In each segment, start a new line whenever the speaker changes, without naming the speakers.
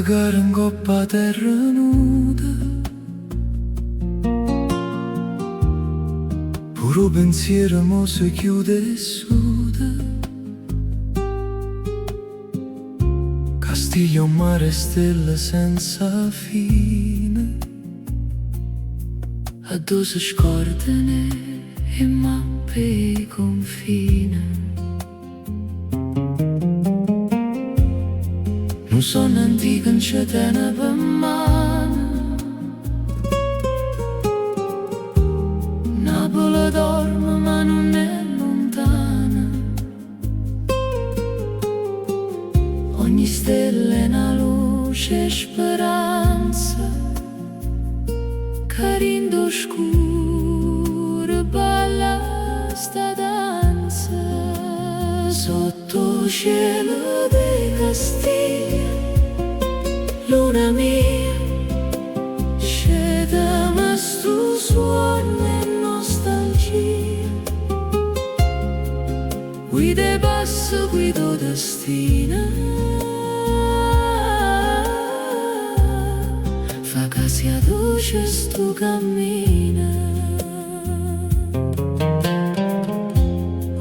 care 'ncopp' 'a terra nuda. Pure 'o pensiero mo se chiude e suda. Castiglia 'o mare 'e stelle senza fine.
Addò se scordano 'e mappe 'e confine. Nu suonno antico nce tene pe mano. Napule dorme ma nun è luntana. Ogni stella è na luce 'e speranza ca dint' 'o scuro balla sta danza. Sotto 'o cielo de Castiglia, luna mia, scetame stu suonno 'e nostalgia. Guida 'e passe, guida 'o destino. Fa che sia doce stu cammino.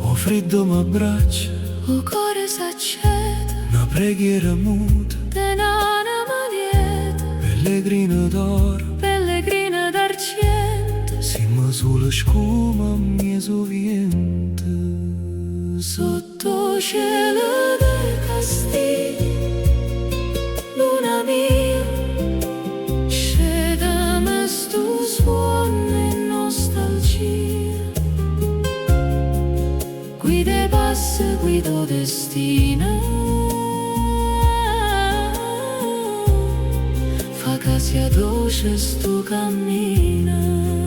'O friddo m'abbraccia.
'O core s'acceta.
Na preghiera muta.
De n'anema lieta.
Pellegrino d'oro.
Pellegrino d'argiento.
Simmo sulo scuma 'mmiez'ô viento.
Sotto 'o cielo de Castiglia, luna mia, scetame stu suonno 'e nostalgia. Guida 'e passe, guida 'o destino. Fa che sia doce stu cammino.